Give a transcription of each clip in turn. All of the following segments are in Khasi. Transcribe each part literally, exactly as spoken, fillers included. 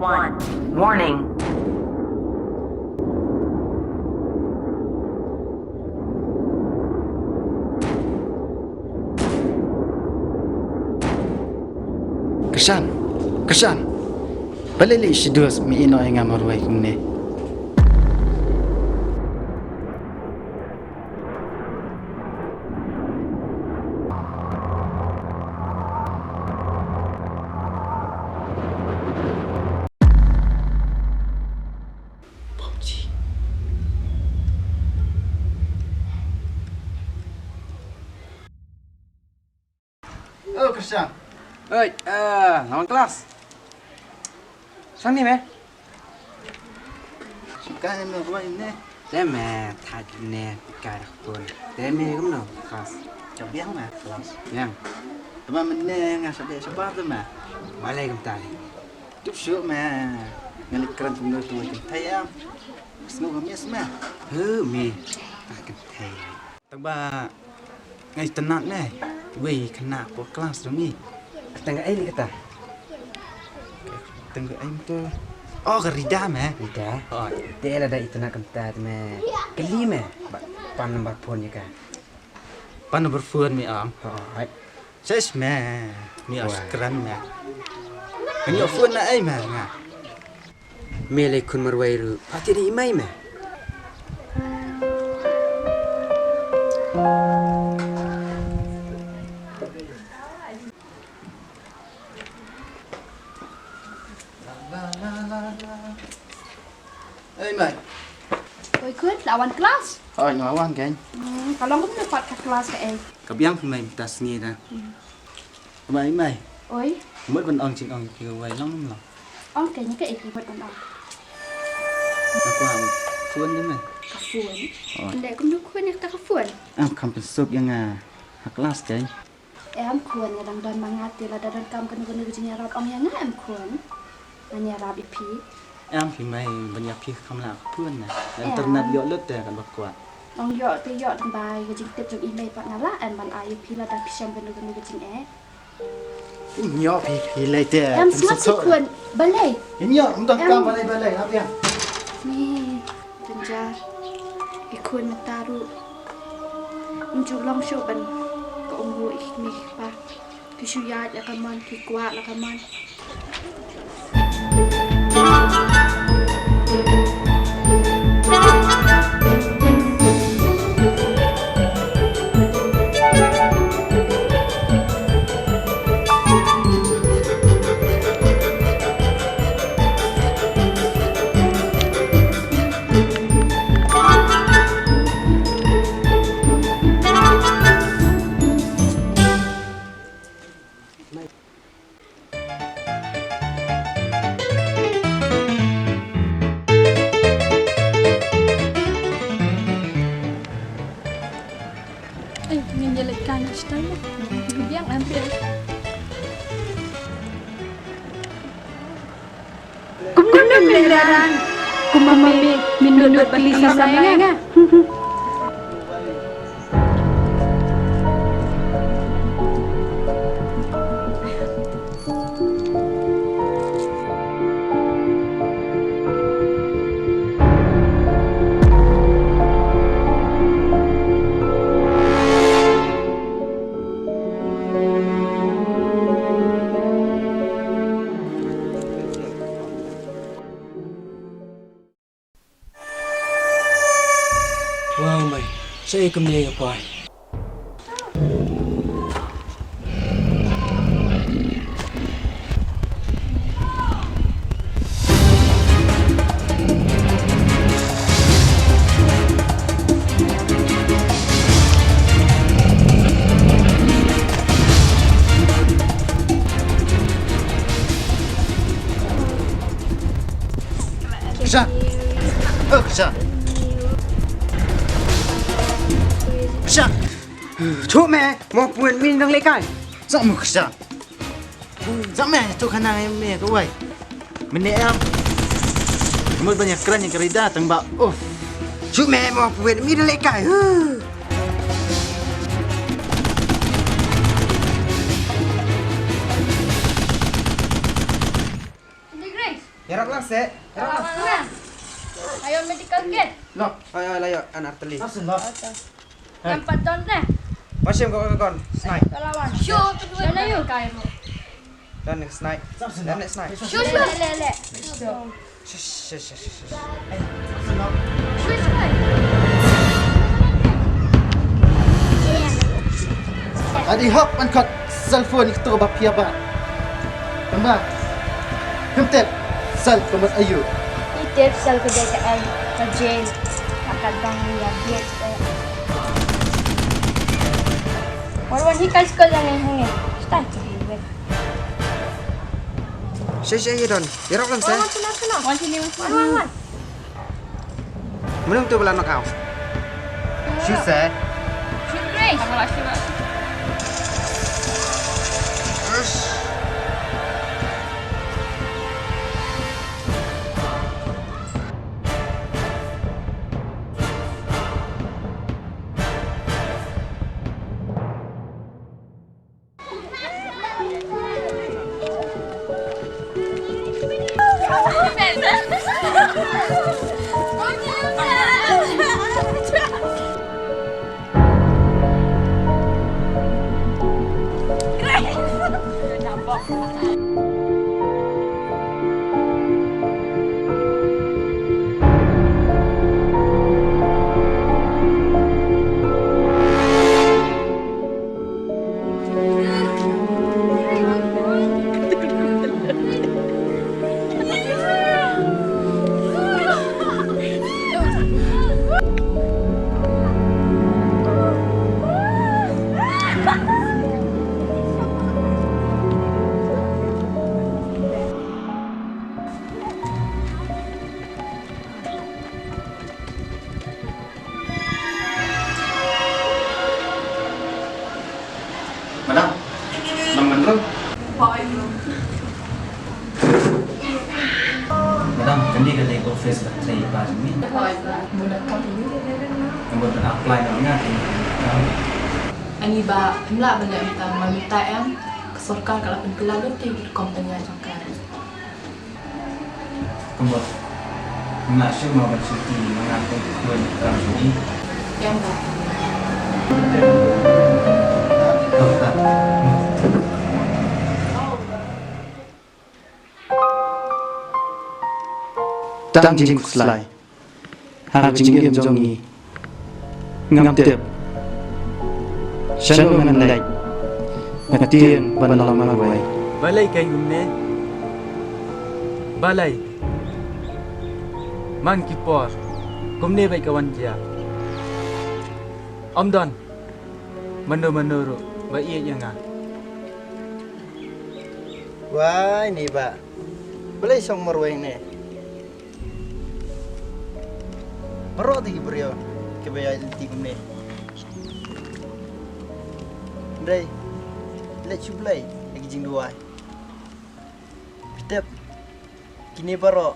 One. Warning. Kyrshan, Kyrshan. Balei lei shi dos me ïehnoh ïa nga marwei kumne? Oh, Kyrshan. Oi, eh, nga wan klas. Shong ni me? Shong kane me ruh ne. Te me thait ne ka rak pun. Te me kumno klas? Ka biang me klas. Biang. Te ma mynne nga sha beh shabar te me. Balei kumta lei? Tup shuh me. Nga leit kren kumno tu wei kynthei em. Sngew ka miss me. Hu me. Ta kynthei. Tang ba nga itynnad ne wei khynnah hapoh klas jong ngi. Tang ka ei ne kata? Tang ka ei mynta? Oh, ka Rida me. Rida. Oh. Te lada itynnad kumta te me kylli me. Ba pan number phone ïa ka. Pan number phone me ong. Oh, hai. Shuh me. Me ong. Wah. Skren me. Kan ïoh phone na ei me nga. Me lei khun marwei ruh, pha tied i mei me. Ei mei. Oi khun, la wan klas? Oi, nga wan kein. Hmm, ka long kumno pat ka klas ka ei? Ka biang phi mei mynta sngi da. Hmm. Mei, mei. Oi. Mut ban ong jingong ïa phi kawei, long ne ym long? Ong kein, ïa kaei phi mut ban ong? Nga kwah phone ne mei. Ka phone? Oi. Leh kumno khun ïa kata ka phone? Em kham pynsuk ïa nga ha klas kein. Em khun, nga dang don ma nga te lada donkam kano kano ka jingïarap ong ïa nga em khun. Ngan ïarap ïa phi. Em phi mei, ban ïa phi kham lah ka phone ne. Em. Internet ïoh lut te kan ba kwah. Ong ïoh te ïoh tang ba ka jingtip jong i mei pat nga lah em ban ai ïa phi lada phi shem kano kano ka jingeh. Ym ïoh phi, phi lei te. Em sngap phi khun, balei? Ym ïoh, ym donkam balei balei, lap ïa. Ni, jynjar. I khun mynta ruh. Ym ju long shuh ban ka ong ruh i mei pa. Ki shu ïaid la ka mon, ki kwah la ka mon. Ei, ngin ïa leit kai noh shatai mo. Biang em biang. Kumno me leh rang? Kumno me, me nud bad kylli samla ïa nga? Wow, mei. Shaei kumne ka poi? Kyrshan. Oh, Kyrshan. Kyrshan. Shuh me, mo pun min dang lekai. Sa mo Kyrshan. Sa me, tu khana me kawei. Mene em. Mut ban ïa kren ïa ka Rida tang ba. Uff. Shuh me, mo pun min dang lekai. Huh. Auntie Grace. Ïarap lang se. Ïarap lang. Ayo medical kit. Lo, ayo, ayo, ayo, an arteli. Asin lo. Oke. Hey. Nampat don deh. Pasim ko ko kon. Snai. Kalawan. Shu, shu na yu. Don ni snai. Asin lo. Don ni snai. Shu, shu. Le, le, le. Shu. Shush, shush, shush, shush, shush. Adi hok man kot cell phone ito ba pia ba. Tamba. Kumtep sal kumut ayu. Itep sal ke deka ai ka jail. Makat bang ya biet. Wan wan hi kai sekolah ni henge. Start to be with. Shush, shush, you don't. Ïarap lang se. Wan, wan, wan, wan. Wan sini, wan sini. Wan, wan, wan. Mano tu ba la knock out? Shu se. Shu Grace. Tama la shu. Ush. Madam, nang ban rum. Madam, kane ka dei ka office ka trei ba jong ngi. Nang ban apply na nga. Ani ba em lah ban leh mynta, ma mynta em ka sorkar ka la pynkylla lut ki company jong ka. Kumba nga shu ma ban shu ti ma nga kum kuen kam shu ni. Yang ba. Tang jingkhuslai ha ka jingim jong ngi. Ngam tip shano ngan leit, nga tieng ban long marwei. Balei kai kumne? Balei? Man ki por kumne bad ka wan jia. Ym don mano mano ruh ba ïeit ïa nga. Wai ni ba. Balei shong marwei ne? Baroh te ki briew kiba ïaid lynti kumne. Hynrei leit shu Blei ïa ki jingduwai. Phi tip, kine baroh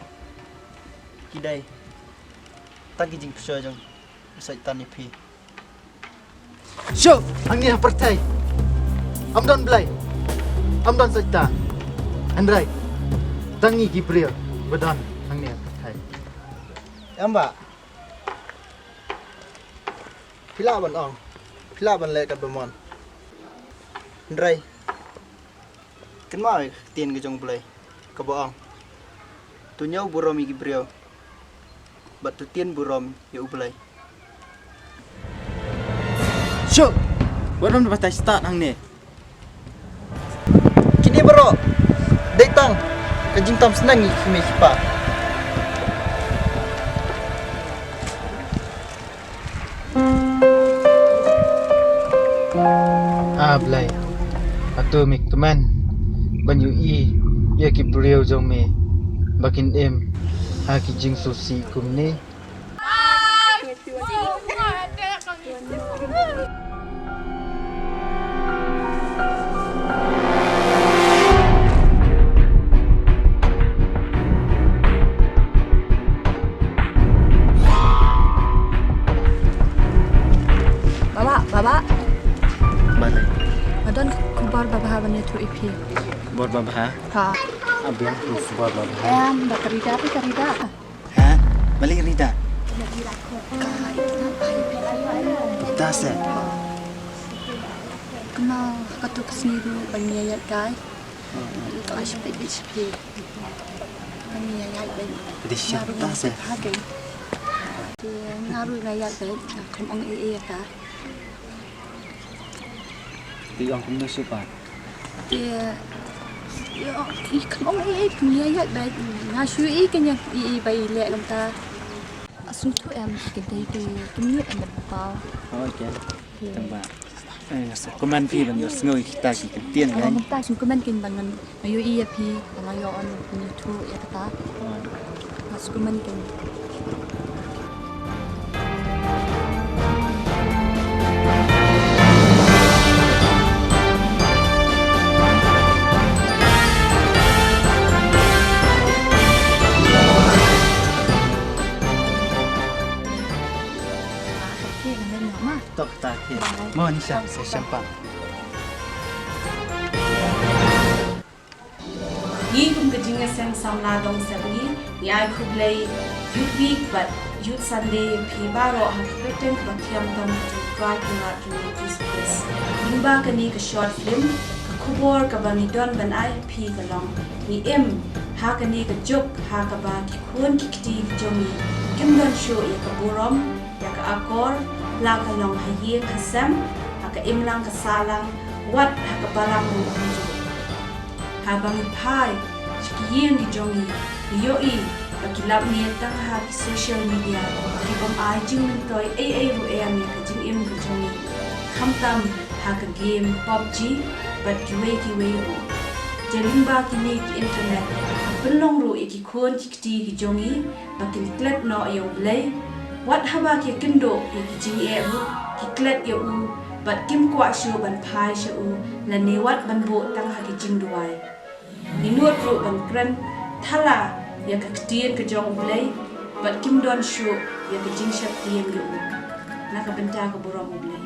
ki dei tang ki jingpyrshoh jong u Soitan ïa phi. Shuh, hangne ha pyrthei ym don Blei, ym don Soitan. Hynrei tang ngi ki briew ba don hangne ha pyrthei. Em ba, phi lah ban ong, phi lah ban leh katba mon. Hynrei kynmaw ïa ka ktien ka jong U Blei kaba ong, to ñiew burom ïa ki briew bad to tien burom ïa U Blei. Shuh! Wat nym batai stad hangne. Kine baroh dei tang ka jingtam sneng ïa ki kmie ki kpa. A Blei, hato me kmen ban ïohi ïa ki briew jong me ba kin im ha ki jingsngewsih kumne? Baba, baba. Balei? Nga don khubor babha ban ïathuh ïa phi. Khubor babha? Ha. Biang tu suba ba. Em, ba ka Rida, ka Rida. Ha? Balei Rida? Ka Rida ko ka, ita ai biang. Ita se. Kena ka tu ka sngi ruh ban ïaid kai. Ka ai shaphang bit shaphang. Ban ïaid ban. Ka dei sha ita se. Ha ke. Te nga ruh nga ïaid ban. Kum ong ei ei ka. Te ong kumno shu pat. Te ïa, i kan ong ei ei kum ïa ïa ba nga shu i kan ïa i i ba i leh long ta. A sngewthuh em ki dei ki kim ïa em ba. Oh, okay. Tang ba. Eh, nga sa comment phi ban ïohsngew ïa kita ki ktien kan. Nga sa comment kin ban ngan Nga ïohi ïa phi, nga ïoh on, nga ïathuh ïa kata. Nga sngewkmen ken. Tok ta ki. Mo ni sa se shampa. Ngi kum ka jingïaseng samla dong sepngi, ngi ai khublei Youth Week bad Youth Sunday ïa phi baroh ha ka kyrteng kaba thiang tam ka jong U Trai Kynrad jong ngi U Jisu Khrist. Lyngba kane ka short film, ka khubor kaba ngi don ban ai ha phi ka long, ngi im ha kane ka juk ha kaba ki khun ki kti ki jong ngi kim don shuh ïa ka burom, ïa ka akor, la ka long ha ïing ha sem, ha ka imlang ka sahlang, wat ha ka balang ruh kumjuh. Haba ngi phai sha ki ïing ki jong ngi, ngi ïohi ba ki lap miet tang ha ki social media, ki bym ai jingmyntoi ei ei ruh em ïa ka jingim ka jong ngi, khamtam ha ka game PUBG bad kiwei kiwei ruh. Te lyngba kine ki internet, ka pynlong ruh ïa ki khun ki kti ki jong ngi ba kin klet noh ïa U Blei. Wat haba ki kynduh ïa ki jingeh ruh, ki klet ïa u bad kim kwah shuh ban phai sha u lane wat ban buh tang ha ki jingduwai. Ngi nud ruh ban kren thala ïa ka ktien ka jong U Blei bad kim don shuh ïa ka jingsheptieng ïa u na ka bynta ka burom U Blei.